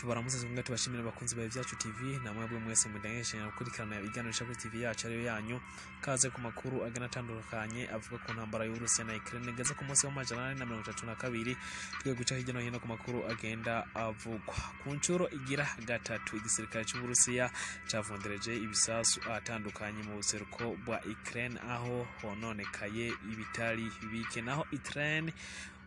Tubaramutse twongere tubashimire, abakunzi ba Vyacu TV na mwebwe mwese mudahengeshanya gukurikirana ibiganiro bica kuri TV yacu ariyo yanyu. Kaze ku makuru agana atandukanye avuga ku ntambara y'Uburusiya na Ukraine igeze ku munsi wa 432. Tugiye guca hirya no hino ku makuru agenda avugwa. Ku nshuro igira gatatu, igisirikare c'Uburusiya cavundereje ibisasu ahatandukanye mu buseruko bwa Ukraine, aho hononekaye ibitari bike. Naho Ukraine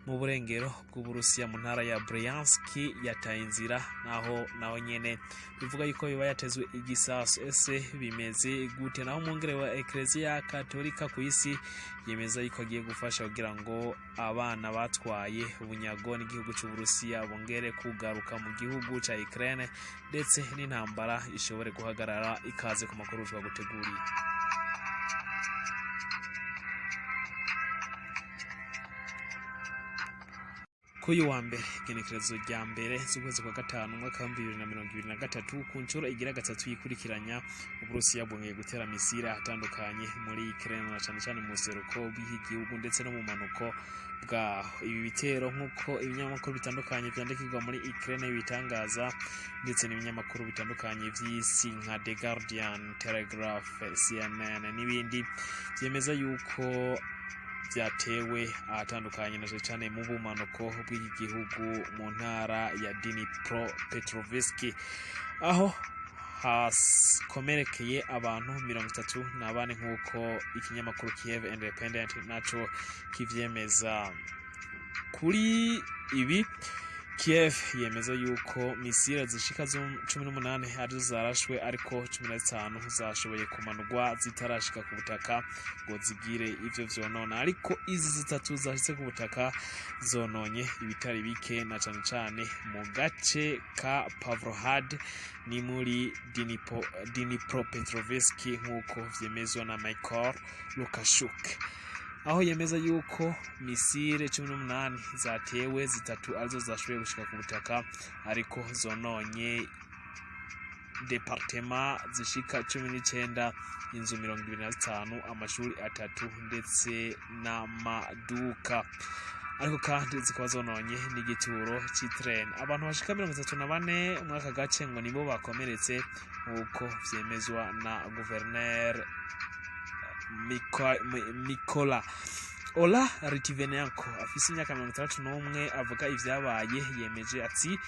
mu burengero bw'Uburusiya, mu ntara ya Bryansk, yataye inzira, naho naho nyene bivuga yuko biba yatezwe igisasu. Ese bimeze gute? Naho umwungere wa Eklezia Katolika ku isi yemeza yuko agiye gufasha kugira ngo abana batwaye ubunyago n'igihugu c'Uburusiya bongere kugaruka mu gihugu ca Ukraine, ndetse n'intambara ishobore guhagarara. Ikaze ku makuru twaguteguriye. Kuri wa mbere, igenekerezo rya 1 z'ukwezi kwa gatanu, umwaka wa 2023, ku nshuro igira gatatu yikurikiranya, Uburusiya bwongeye gutera misile ahatandukanye muri Ukraine, na cane cane mu buseruko bw'iki gihugu ndetse no mu manuko bwaho. Ibi bitero, nk'uko ibinyamakuru bitandukanye vyandikirwa muri Ukraine bitangaza, ndetse n'ibinyamakuru bitandukanye vy'isi nka The Guardian, Telegraph, CNN n'ibindi, vyemeza yuko vyatewe ahatandukanye, na cane cane mu bumanuko bw'iki gihugu, mu ntara ya Dnipropetrovsk, aho hakomerekeye abantu 34, nk'uko ikinyamakuru Kiev Independent naco kivyemeza. Kuri ibi, Kiev yemeza yuko misile zishika 18 arizo zarashwe, ariko 15 zashoboye kumanurwa zitarashika ku butaka ngo zigire ivyo vyonona. Ariko izi zitatu zashitse ku butaka zononye ibitari bike, na cane cane mu gace ka Pavlohad, ni muri Dnipropetrovsk, nk'uko vyemezwa na Michael Lukashuk, aho yemeza yuko misile 18 zatewe, zitatu arizo zashoboye gushika ku butaka, ariko zononye départements zishika 19, inzu 25, amashuri atatu ndetse n'amaduka. Ariko kandi zikaba zononye n'igituro c'itrain. Abantu bashika 34 muri aka gace ngo nibo bakomeretse, nk'uko vyemezwa na guverineri Mikola Ola Litvinenko, afise imyaka 61, avuga ivyabaye. Yemeje ati: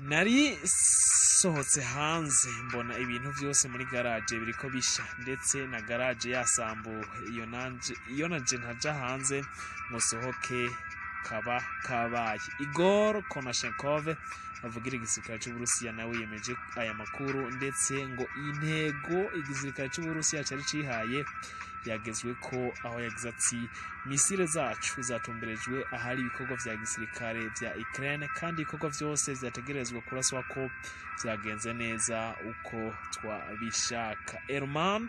"Nari sohotse hanze, mbona ibintu vyose muri garage biriko bisha, ndetse na garage yasambuwe. Iyo nanje ntaja hanze ngo sohoke, kaba kabaye." Igor Konashenkov, avugira igisirikare c'Uburusiya, nawe yemeje aya makuru, ndetse ngo intego igisirikare c'Uburusiya cari cihaye yagezwe ko, aho yagize ati: "Misile zacu zatumberejwe ahari ibikorwa vya gisirikare vya Ukraine, kandi ibikorwa vyose vyategerezwa kuraswa ko vyagenze neza uko twabishaka." Herman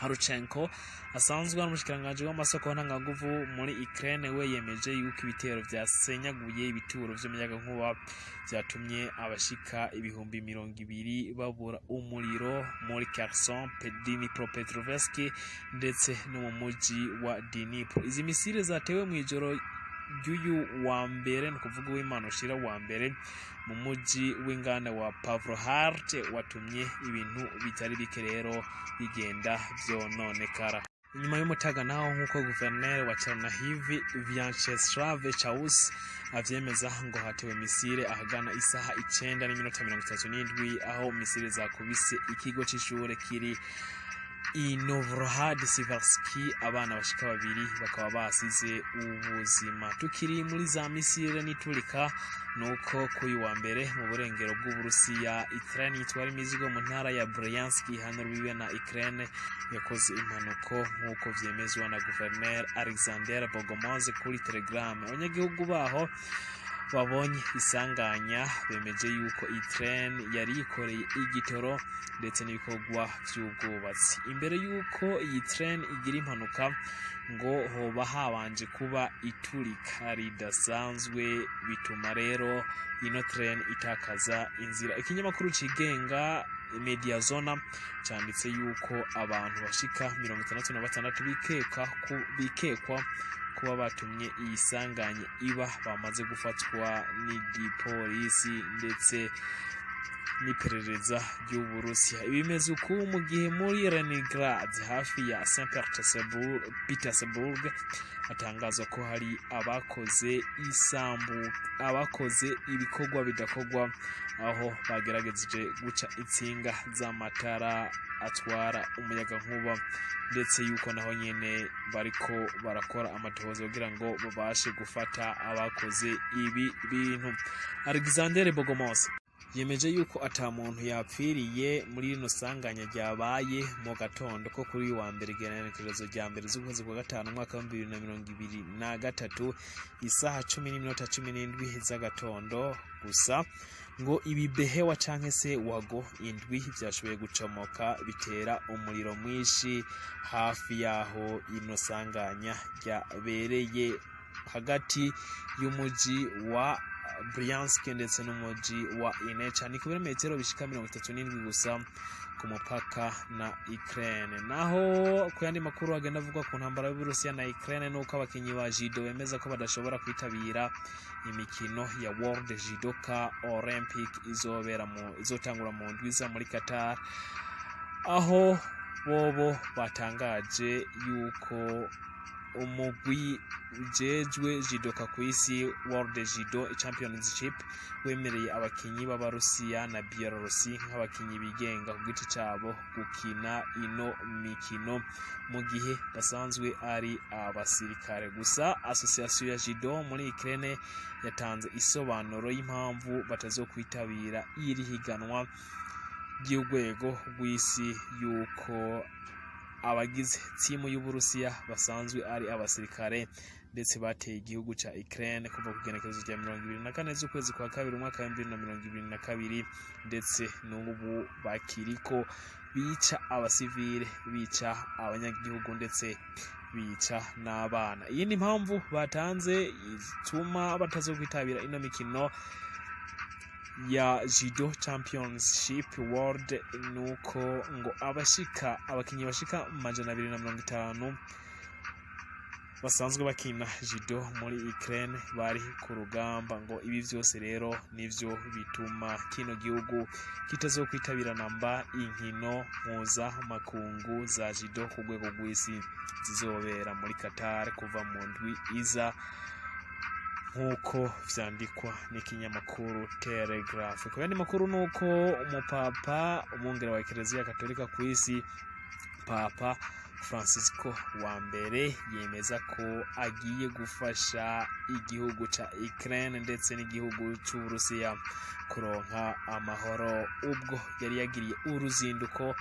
Haruchenko, asanzwe ari umushikiranganji w'amasoko ntanganguvu muri Ukraine, we yemeje yuko ibitero vyasenyaguye ibituro vy'umuyagankuba vyatumye abashika 20,000 babura umuriro muri Kherson, Dnipropetrovsk ndetse no mu muji wa Dnipro. Izi misile zatewe mw'ijoro ry'uyu wa mbere, ni ukuvuga uw'Imana ushira wa mbere, mu muji w'inganda wa Pavlohrad, watumye ibintu bitari bike rero bigenda vyononekara. Inyuma y'umutaga naho, nk'uko guverineri wa Chernihiv Vyacheslav Chaus avyemeza, ngo hatewe misile ahagana isaha 9:37, aho misile zakubise ikigo c'ishure kiri i Novhorod Siverskyi, abana bashika babiri bakaba basize ubuzima. Tukiri muri za misile n'iturika, nuko kuri wa mbere mu burengero bw'Uburusiya, itreni itwara imizigo mu ntara ya Bryansk ihana urubibe na Ukraine yakoze impanuko, nk'uko vyemezwa na guverineri Alexander Bogomaz kuri Telegram. Abanyagihugu baho babonye isanganya bemeje yuko iyi train yari yikoreye igitoro ndetse n'ibikorwa vy'ubwubatsi. Imbere yuko iyi train igira impanuka, ngo hoba habanje kuba iturika ridasanzwe, bituma rero ino train itakaza inzira. Ikinyamakuru cigenga Mediazona canditse yuko abantu bashika 66 bikekwa kuba batumye iyi sanganya iba bamaze gufatwa n'igipolisi ndetse n'iperereza ry'Uburusiya. Ibimeze uku mu gihe muri Leningrad, hafi ya St Petersburg, hatangazwa ko hari abakoze isambu, abakoze ibikorwa bidakorwa, aho bagerageje guca intsinga z'amatara atwara umuyagankuba, ndetse yuko naho nyene bariko barakora amatohoza kugira ngo babashe gufata abakoze ibi bintu. Alexander Bogomaz yemeje yuko ata muntu yapfiriye muri rino sanganya ryabaye mu gatondo ko kuri uyu wa mbere, igenekerezo rya 1 z'ukwezi kwa gatanu, umwaka wa 2023, isaha 10:17 z'agatondo. Gusa ngo ibibehewa canke se wago indwi vyashoboye gucomoka, bitera umuriro mwinshi hafi yaho ino sanganya ryabereye, hagati y'umuji wa Bryansk ndetse n'umuji wa Inecha, ni ku birometero bishika 37 gusa ku mupaka na Ukraine. Naho ku yandi makuru agenda avugwa ku ntambara y'Uburusiya na Ukraine, nuko abakinyi ba judo bemeza ko badashobora kwitabira imikino ya World Judoka Olympic izobera mu izotangura mu ndwiza muri Qatar, aho bobo batangaje yuko umugwi ujejwe judoka ku isi, World Judo Championship, wemereye abakinyi b'Abarusiya na Bielorusi nk'abakinyi bigenga ku giti cabo gukina ino mikino mu gihe basanzwe ari abasirikare. Gusa association ya judo muri Ukraine yatanze isobanuro y'impamvu batazokwitabira iri higanwa ry'urwego rw'isi, yuko abagize timu y'Uburusiya basanzwe ari abasirikare, ndetse bateye igihugu ca Ukraine kuva ku igenekerezo rya 24 z'ukwezi kwa kabiri, umwaka wa 2022, ndetse n'ubu bakiriko bica abasivile, bica abanyagihugu, ndetse bica n'abana. Iyindi mpamvu batanze ituma batazokwitabira ino mikino ya Judo Championship World nuko ngo abashika abakinyi bashika 250 basanzwe bakina judo muri Ukraine bari ku rugamba. Ngo ibi vyose rero nivyo bituma kino gihugu kitazokwitabira namba inkino mpuzamakungu za judo ku rwego rw'isi zizobera muri Qatar kuva mu ndwi iza, nk'uko vyandikwa n'ikinyamakuru Telegraph. Ku yandi makuru, nuko umupapa, umwungere wa Ekereziya Katolika ku isi, Papa Francisco wa mbere, yemeza ko agiye gufasha igihugu ca Ukraine ndetse n'igihugu c'Uburusiya kuronka amahoro, ubwo yari yagiriye uruzinduko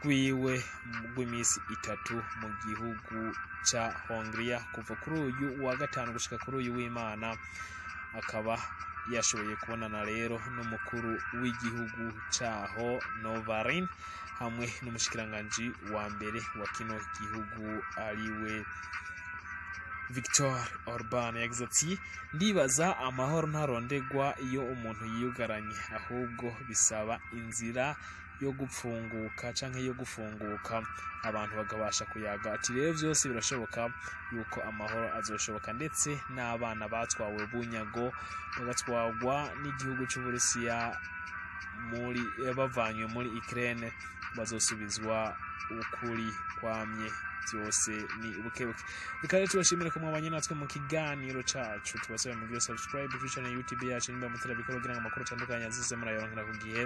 rwiwe rw'iminsi 3 mu gihugu ca Hongria kuva kuri uyu wa gatanu gushika kuri uyu w'Imana. Akaba yashoboye kubonana rero n'umukuru w'igihugu caho Novarin, hamwe n'umushikiranganji wa mbere wa kino gihugu, ariwe Victor Orban. Yagize ati: "Ndibaza amahoro ntarondegwa iyo umuntu yiyugaranye, ahubwo bisaba inzira yo gupfunguka canke yo gufunguka, abantu bakabasha kuyaga." Ati rero vyose birashoboka yuko amahoro azoshoboka, ndetse n'abana batwawe bunyago, bagatwarwa n'igihugu c'Uburusiya muri bavanywe muri Ukraine, bazosubizwa ukuri kwamye. Byose ni bukebuke. Reka rero tubashimire ko mwabanye natwe mu kiganiro cacu. Tubasaba mugire subscribe kuri channel YouTube yacu nimba mutarabikora, kugira ngo amakuru atandukanye azize murayaronkera ku gihe.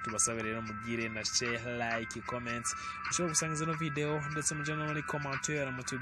Tubasabe rero mugire na share, like, comment, mushobora gusangiza no video, ndetse muje no muri commentaire mutu